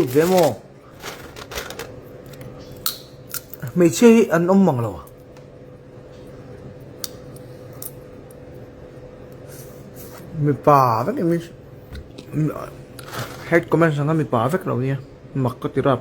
cute ve maw? Hmeichhia hi an awm mang lo a. Mipa vek in hate comments ang a mipa vek lo nia mak ka ti rap.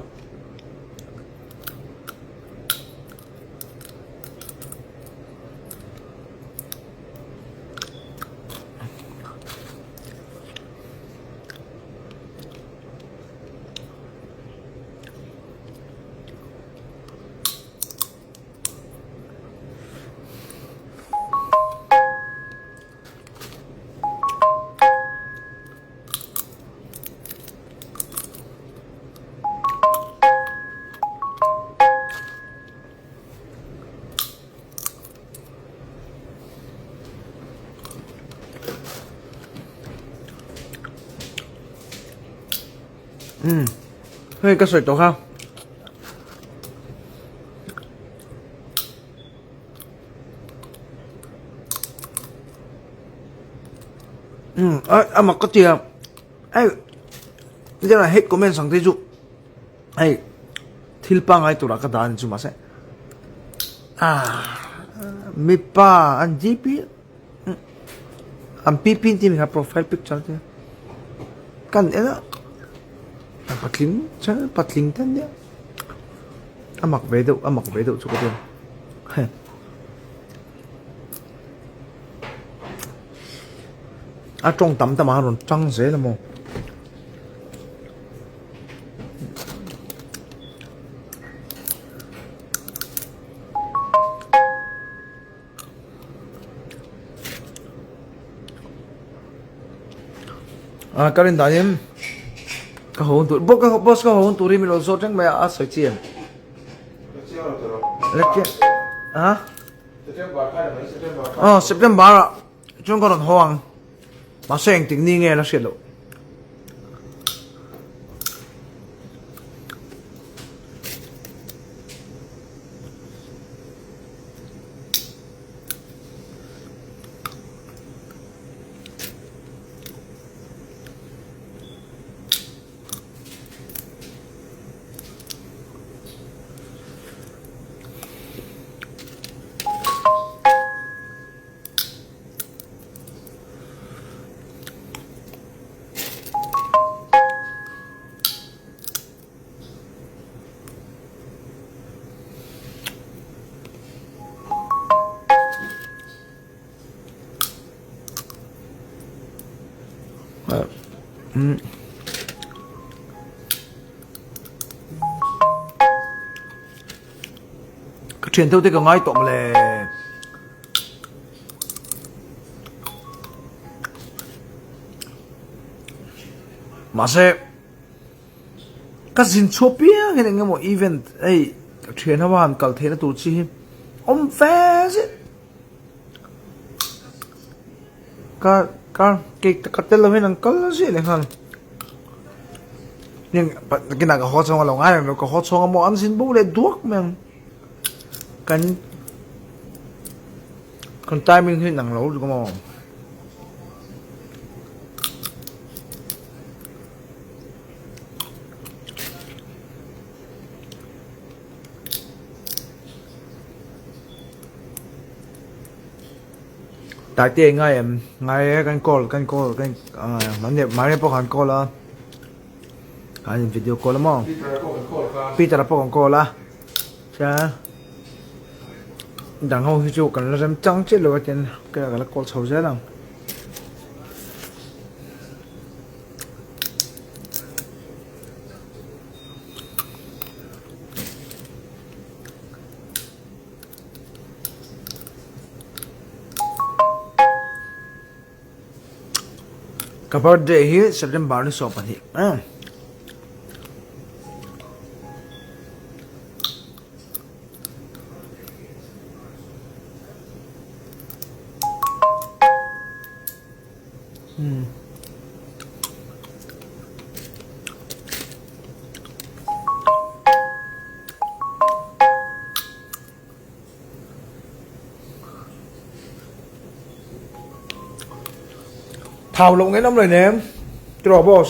Umm hei ka sawi tawh kha. Umm a a mak ka ti a hei hetiang hate comments ang te chu hei thil pangngai turah ka dah a ni chu mahse ah mipa an DP an pi pi tih kha profile picture te kan en a patling chuan patling te an nia a mak ve deuh a mak ve deuh chu ka ti a a tawng tam tam a rawn tang zel a maw. Ah ka rin danin ka hawn tur boss ka boss ka hawn tur hi min lo zawt reng mai a a sawi chi em ah aw September ah chuan ka rawn haw ang mahse engtik ni nge la hriat loh. Ka thian deuh te ka ngai tawh mawle. Mahse ka zin chhuah piang hian eng emaw event hei ka thian ho a han kal theihna tur chi hi awm fe zet. Ka ka cake te ka tel lo hian an kal zia leh nghal. Nakinah ka haw chhawng a lo ngai reng lo ka haw chhawng a maw an zin bo leh duak mai ang. Kan kan timing hi inang lo lutuk a maw. Taite i ngai em? Ngai e kan call kan call kan mahni mahni pawh kan call a kan in video call a maw Peter a pawh kan call a chuan dang ho hi chu kan la rem chang chiah lo a tin ka la call chho zel ang. Ka birthday hi September ni 12 eh. Hmm. Thau loh ngei nawm lo nem. Tiraw boss?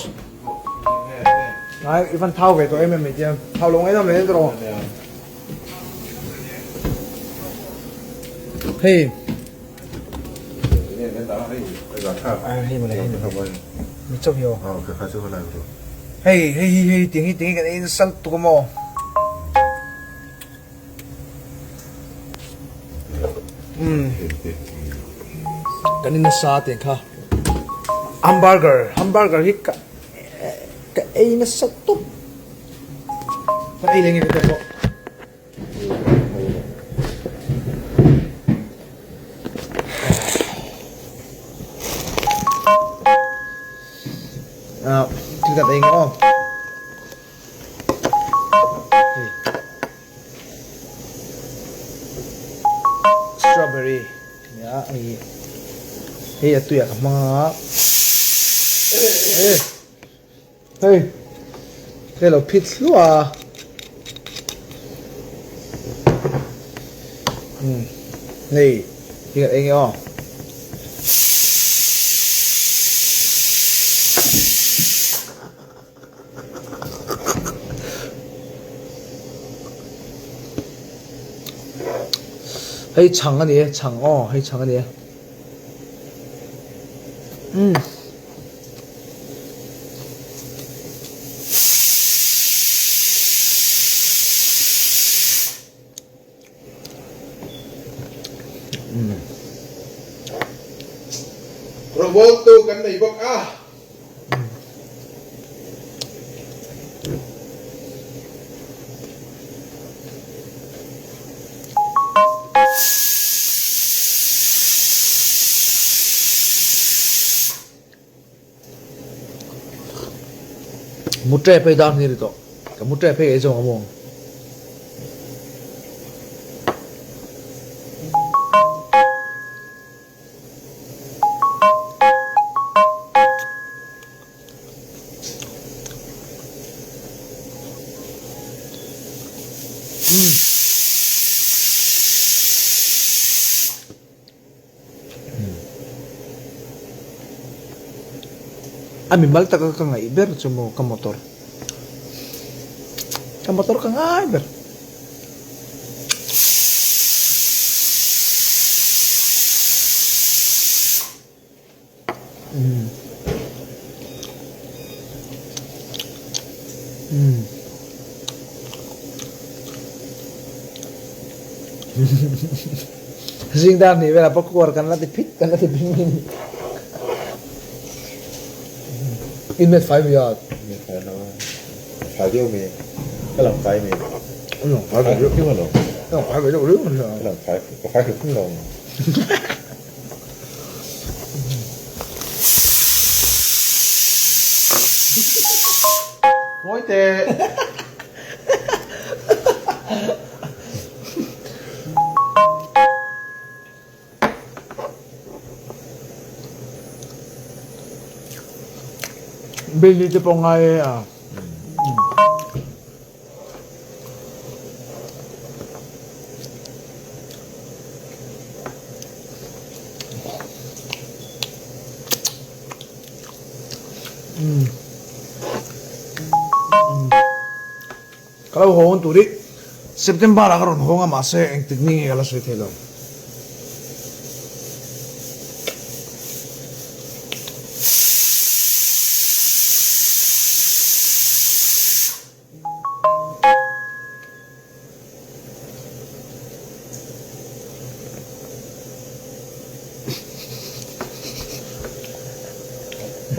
Ai i van thau ve tawh em em mai tia. Thau lo ngainam leh tawh. Hei. Hei mawle hei mawle. Mi chauh hi aw. Hei hei hi hei tiang hi tiang hi kan ei nasa lutuk a maw. Umm kan in nasa tiang kha hamburger hamburger hi ka ka ei nasa tawp ka ei leh nge ka tawp pawh. Ah thil kan ei nge aw. Strawberry nia hei hei a tuiah ka hmang a hei hei lo phit hluah a umm hei hi kan eng e aw. Hei chhang a ni e chhang aw hei chhang a ni e umm. Rawngbawl-tu kan nei bawk a. Mu tep hei dar hnih a ni tawh. Ka mu tep hei ei zawng a maw? A mimal taka ka ngaih ber chu maw ka motor ka motor ka ngai ber. Zing dar hnih velah pawh kuar kan la ti phit kan la ti phit mai ni. In met fai mi a. Met fai lo. Fai deuh mi. Ka lang fai mi. Lang fai ve deuh. Lang fai ve deuh riau. Ka lang fai ka fai hrim hrim lo. Ngawi teh. Billy te pawh ngai e a. Ka lo haw tur hi September ah ka rawn hawng a mahse engtik ni nge ka la sawi thei lo.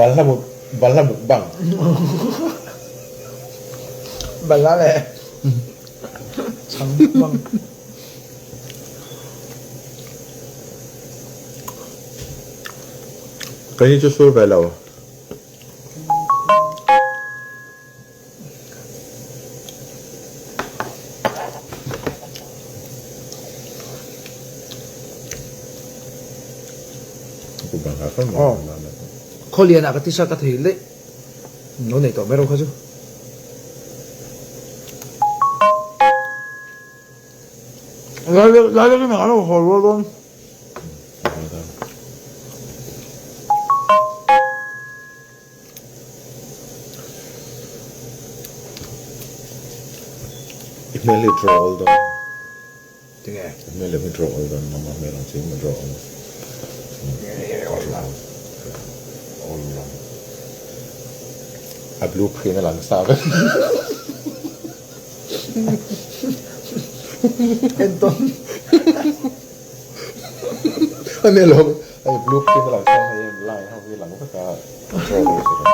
Balhla muk balhla mukbang. Balhla leh chhang mukbang. Kei hi chu sur ve lo. Khawlianah ka tisa ka thei leh lo nei tawh mai ro kha chu. Lai deuh in a lo haw rual dawn. I hmel hi draw awl dawn. Tinge? I hmel lem hi draw awl dawn, nangmah hmel ang chiin a draw awl. Tinge hei awl lo? Awl lo. A blue print a lang sa vek. Entawn. A ni lo, hei blue print a lang sa hei line ho hi lang vek a draw dawn si lo.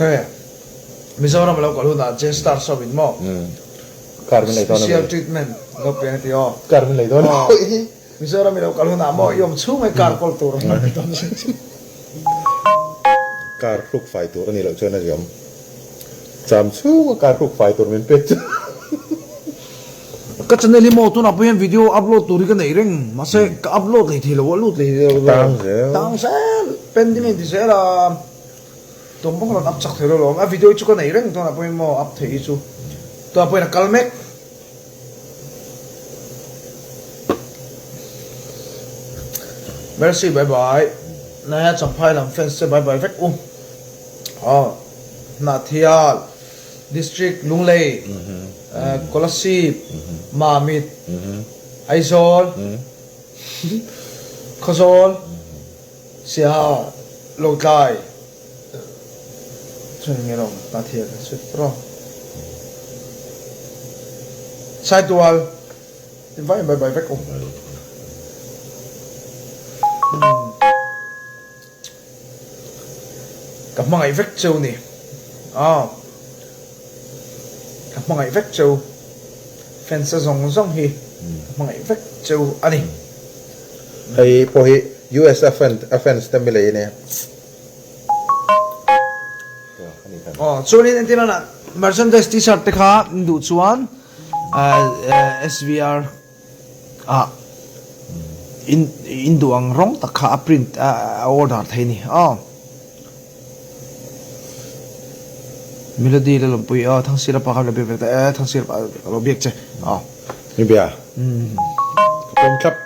Hei Mizoram a lo kal hunah J-Star saw in maw? Car min lei dawn a mi? Special treatment lo pe ang ti aw. Car min lei dawn a mi? Mizoram i lo kal hunah maw i awm chhung mai car kawl tur an pe dawn che. Car hruk fai tur a nih loh chuan a ziam. Cham chhunga car hruk fai tur min pek chu. Ka channel hi maw tunah pawh hian video upload tur hi ka nei reng mahse ka upload hlei thei lo a lut hlei thei lo. Tang zel. Tang zel pending a inti zel a tum bawk rawn up chak thei lo lawm a video hi chu ka nei reng tunah pawh hian maw up theih hi chu tunah pawh hian a kal mek. Mercy bye bye Naya Champhai lam fans te bye bye vek u aw Hnahthial District Lunglei Kolasib Mamit Aizawl Khawzawl Siaha Lawngtlai Chuan nge rawng Hnahthial kan sawi tawh rawng Saitual Ti vai mai bai vek u. Ka hmangaih vek cheu ni. Aw. Ka hmangaih vek cheu. Fans a zawng zawng hi ka hmangaih vek cheu a ni. Hei pawh hi US a fan a fans te mi lei a nia. Aw chuanin entirna ah merchandise t-shirt te kha in duh chuan SVR ah in in duh ang rawng tak kha a print a order thei a ni aw. Melody la lawmpui aw Thangsira pa kha lo biak ve ta e Thangsira pa ka lo biak che aw. Ni bia ka pawm thlap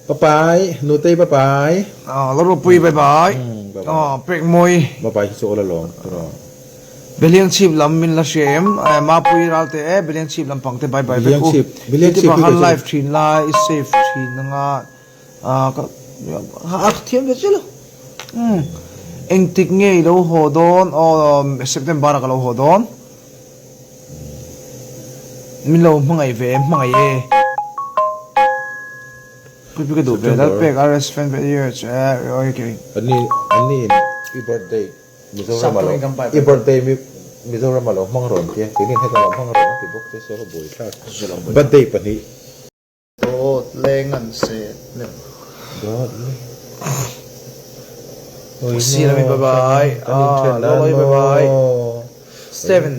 Papai Nutei papai. Aw lo lawmpui bye bye aw pek mawi. Papai hi chu aw la lawm tur aw. Beliang chhip lam min la hria em? Mapui ral teh e, Beliang chhip lam pang te bye bye vek u. Iti pa khan live thin la, i save thin anga ka a thiam ve chiah lo. Umm engtik nge i lo haw dawn? Aw September ah ka lo haw dawn. Min lo hmangaih ve em? Hmangaih e. Pui pui ka duh ve Lalpek RS fan ve e. Anni anni in i birthday Mizoram a lo i birthday mi Mizoram a lo hmang rawn tia keini heta lo hmang rawn a ti bawk che sia ka buai thlak birthday pahnih. Dawt leng an se lem. Dawt leng. Sir ami bye bye. Ah Loloi bye bye. Steven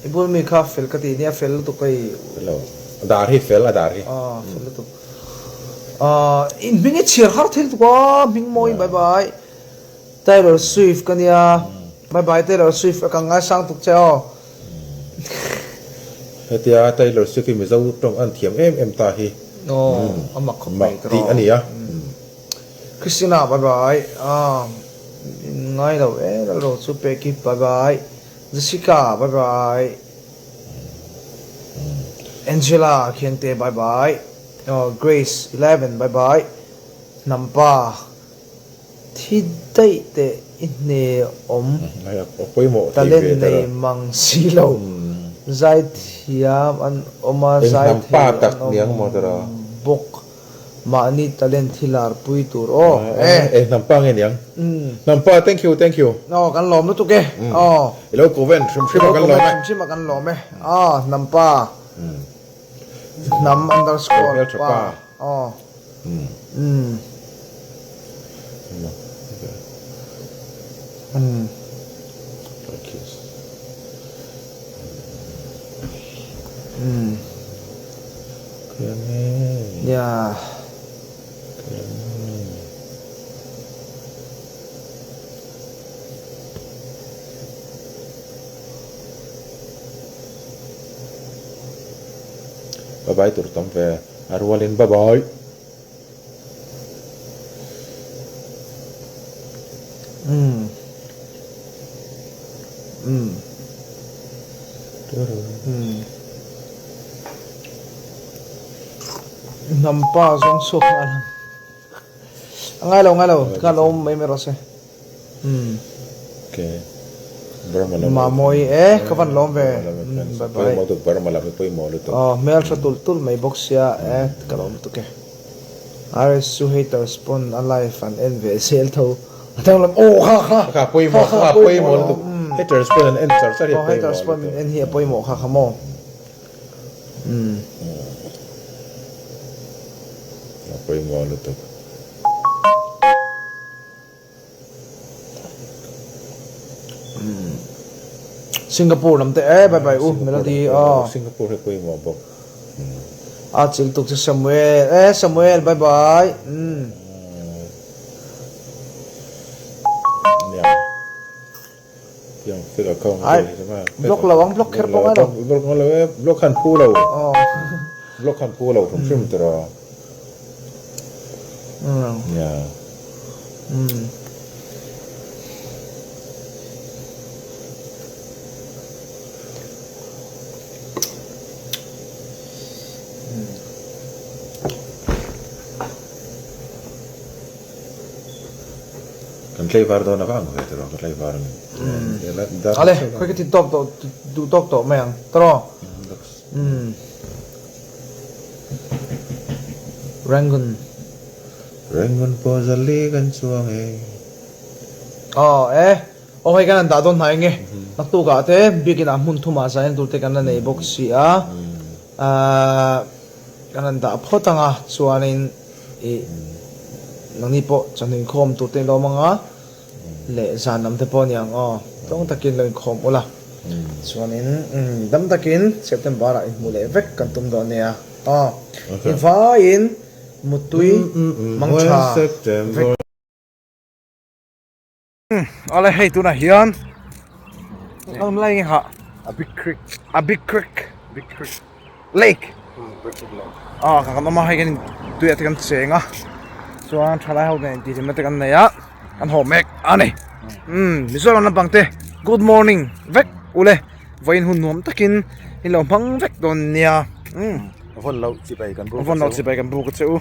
i bul mi kha fel ka ti nia fel lutuk ka i. Hello. Dar hi fel a dar hi. Ah fel lutuk. Ah in hming i chhiar har thei lutuk a hming mawi bye bye. Taylor Swift ka nia. Bye bye Taylor Swift a ka ngaisang tuk che aw. Hetia Taylor Swift hi Mizo tawng an thiam em em ta hi. Aw a mak khawp mai tiraw. Mak tih a nia. Christina bye bye aw in ngai lo e lalro chu peki bye bye Jessica bye bye Angela Khiangte bye bye aw Grace 11 bye bye Hnampa Thi daih teh i hne awm talent nei mang si lo. Zaithiam an awm a, zaithei an awm bawk. Mahni talent hi larpui tur aw. Eng hnam pa nge niang? Hnam pa thank you thank you. Aw kan lawm lutuk e. Aw. I lo comment hrim hrim a kan lawm e. I lo comment hrim hrim a kan lawm e. Aw hnam pa. Hnam underscore pa. Aw. Umm. Umm. Umm. Nia. Bye bye tur tam ve. A rualin bye bye. Umm. Umm. Umm. Hnam pa zawng chhuak nghal ang. A ngai lo ngai lo ka lo awm mai mai rawh se. Umm. Okay. Burma lam. Mamawi e ka van lawm ve. Bye bye. Pawimawh lutuk Burma lam hi pawimawh lutuk. Aw hmel tha tulh tulh mai bawk sia e ka lawm lutuk e. RS chu haters pawn a live an en ve zel tho. A danglam aw kha kha. Kha pawimawh kha pawimawh lutuk. Haters pawn an en char char hi a pawimawh lutuk. Aw haters pawn min en hi a pawimawh kha kha maw. Umm. A pawimawh lutuk. Singapore lam te e bye bye u Melody aw. Singapore hi pawimawh bawk. A chil tuk chu Samuel e Samuel bye bye. Umm. Nia. Tiang fake account Ai block lo ang block kher pawh ngai lo. Block ngai lo e block khan phu lo. Block khan phu lo hrim hrim tiraw. Nia. Umm. Kan tlaivar dawn a vang ve tiraw ka tlaivar ang. Ale khawi ka ti tawk tawh duh tawk tawh mai ang tiraw. Umm. Rangoon. Rangoon pawh zali kan chuang e. Aw e. Aw hei kan han dah dawn hnai nge. Naktukah te biakin ah hmun thumah zain tur te kan la nei bawk si a. Ahh kan han dah phawt ang a chuanin ih nangni pawh chawhnu inkhawm tur te in lo awm ang a. Leh zan lam te pawh a ni ang aw. Tawng takin lo inkhawm ula. Chuanin dam takin September ah inhmuh leh vek kan tum dawn nia. Aw. Invaiin Muttui mangtha vek. Awle hei tunah hian awm lai nge hah a big creek a big creek big creek lake big creek lake ah kan awm a hei kan tuiah te kan cheng a chuan thalai ho nen intihhlimna te kan nei a kan haw mek a ni umm Mizoram lampang te good morning vek ule vawiin hun nuam takin in lo hmang vek dawn nia umm vawn loh chibai kan buk vawn loh chibai kan buk a che u.